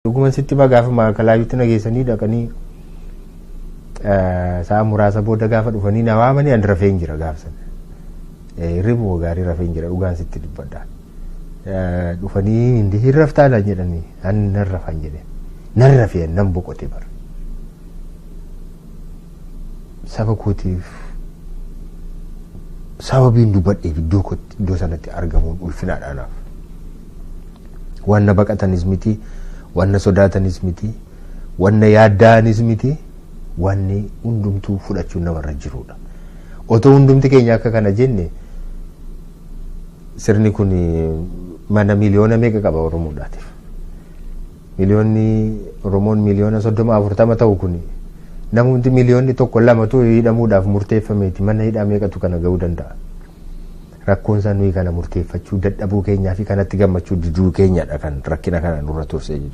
Dhuguma sitti gaafa maakalaayuutti na geessanii dhaqanii sa'a muraasa booda gaafa dhufanii na waamanii ani rafee hin jira gaafa sana. Hirribuma gaarii rafee hin jira, dhugaan sitti dubbadha. Dhufanii hindi hin raftaa naan jedhanii, ani nan rafan jedheen. Nan rafee, nan boqote bara. Saba kootiif sababiin dubbadheef iddoo kootti iddoo sanatti argamuun ulfinaadha anaaf. Wanna baqatanis miti, wanna sodaatanis miti, wanna yaadda'anis miti, wanni hundumtuu fudhachuun namarra jirudha. Otoo hundumti keenya akka kana jenne, sirni kun mana miliyoona meeqa qaba Oromoodhaatiif? Miliyoonni Oromoon miliyoona 30 40 ta'u kun, namumti miliyoonni 1 2tu hidhamuudhaaf murteeffameeti, mana hidhaa meeqatu kana ga'uu danda'a? Rakkoon isaa nuyi kana murteeffachuu dadhabuu keenyaa fi kanatti gammachuu diduu keenyadha kan rakkina kana nurra turse jechuudha.